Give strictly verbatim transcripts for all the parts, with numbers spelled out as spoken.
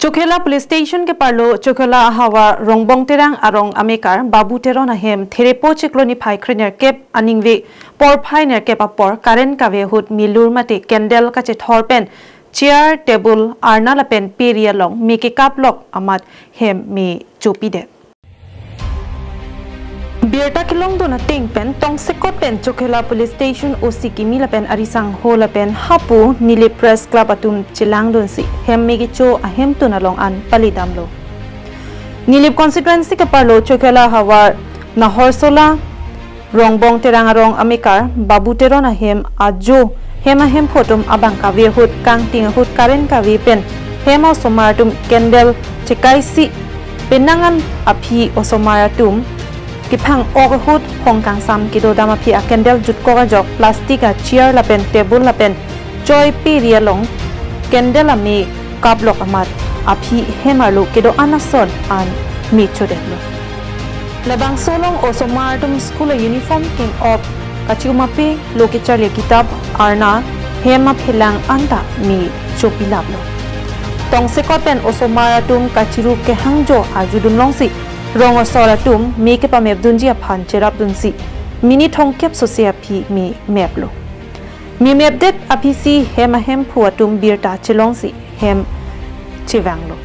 Chokhela Police Station keparlo Chokhela ahavar Rongbong Terang arong amekar Babu Teron ahem therepo chiklo niphai krenerkep aningve porphai nerkep apor current kave ahut milur mate candle kachethor pen chair, table, arna lapen peri along me kekaplok amat hem me chopidet. Birta kelongdun ateng pen tongsekot pen Chokhela Police Station O C kimi lapen arisangho lapen hapu Nilip Press Club atum chelangdunsi hem me kecho ahemtun along an palidamlo. Nilip constituency keparlo Chokhela havar Nahorsola Rongbong Terang arong amekar Babu Teron ahem ajo hem ahemphu atum abang kave ahut kangting ahut current kave pen hem osomar atum candle chekaisi penang an aphi osomar atum kephang-ok ahut hong kangsam kedodam aphi a candle jutkok ajok plastic a chair lapen table lapen choi peri along candle ame kaplok amat aphi hem arlo kedo-an ason an me chodetlo. Labangso along osomar atum school uniform keng-op kachiumape lo kecharli kitap arna hem aphelang anta me chopilaplo. Tongsekot pen osomar atum kachiru kehangjo arjudun longsi rong asor atum me kepamepdunji aphan cherapdunsi minute thomkep sose aphi me meplo. Me mepdet aphisi hem ahemphu atum birta chelongsi hem chevanglo.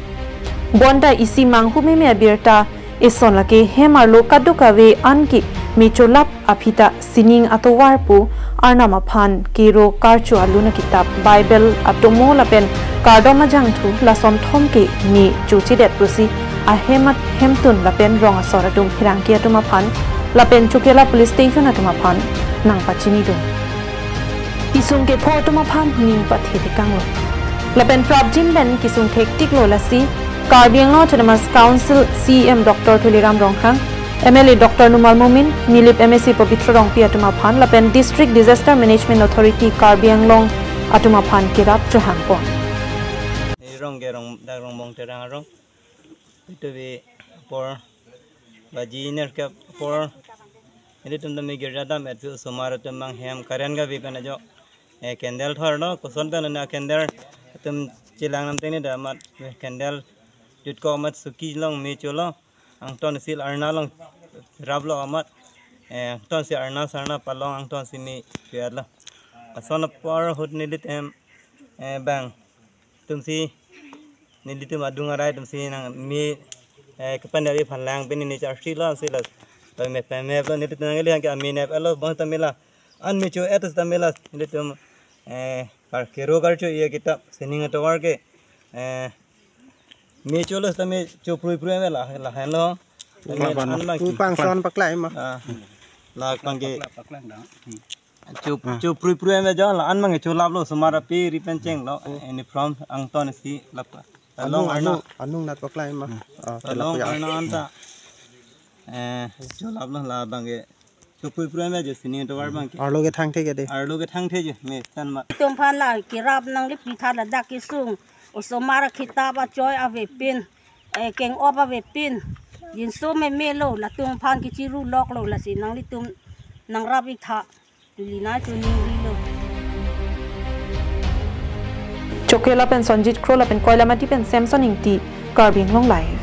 Bonta isi manghu meme abirta eson lake hem arlo kadokave anke me cholap aphi ta sining atovar pu arnam aphan kero karcho alun akitap Bible atomo lapen kardom ajangthu lason thomke me chochidet pusi ahem ahemtun lapen rong asor atum pherangke atum aphan lapen Chokhela Police Station atum aphan nangpachinidun. Kesung kepho atum aphan ning pathetekanglo. Lapen prapjin pen kesung thektiklo lasi Karbi Anglong Autonomous Council C E M Doctor Tuliram Ronghang, M L A Doctor Numal Momin, Nilip M A C Pabitra Rongpi atum aphan lapen District Disaster Management Authority Karbi Anglong atum aphan kerap chohangpon. Rong ke rong dak Rongbong Terang arong. Itu bi apor baji nerkep apor. Nelitum tame girja dam-et pu osomar atum abang hem current kave pen ajo, eh, candle thorlo, koson pen na candle atum chelang nam tene damat, eh, candle jutkok amat suki along me cholo. Angtonsi arna along raplo amat, eh, angtonsi arna sarna palong angtonsi me piatlo. Ason apor ahut nelitum, eh, bang tumsi nelitum adung arai atumsi nang me, eh, kepan dari phalang pen ne charsi lo si lo. Pame pame lo nelitum nang liang ke ame neplo bang tame la. An me cho et tame la nelitum, eh, kar kero karcho iya kitap sining atovar ke, eh, me cholo tame cho prui prui me la la henlo. Tame la an bang ki. Pangson paklai ma. Ah. La bang ke. Cho, cho prui prui me jo la an bang ke cholaplo osomar aphi ri pen chenglo. Uniform angtonsi lap. Along anung, arna. Anung, anung nat paklai ma. Ah, along cholap ya. Arna anta. Eh, cholaplo la bang ke. Cho prui prui me jo sining atovar bang ke. Arlo ke thangthe ke de. Arlo ke thangthe jo me tan ma. Tum aphan la kerap nangli pitha ladak kesung. Osomar akitap achoi avepin. Eh, keng-op avepin. Jinso meme lo latum aphan kechiruloklo lasi nanglitum nangrap-iktha. Tulina chuning rilo. Chokhela pen Sonjit Kro lapen Koilamati pen Samson Ingti, Karbi Anglong Live.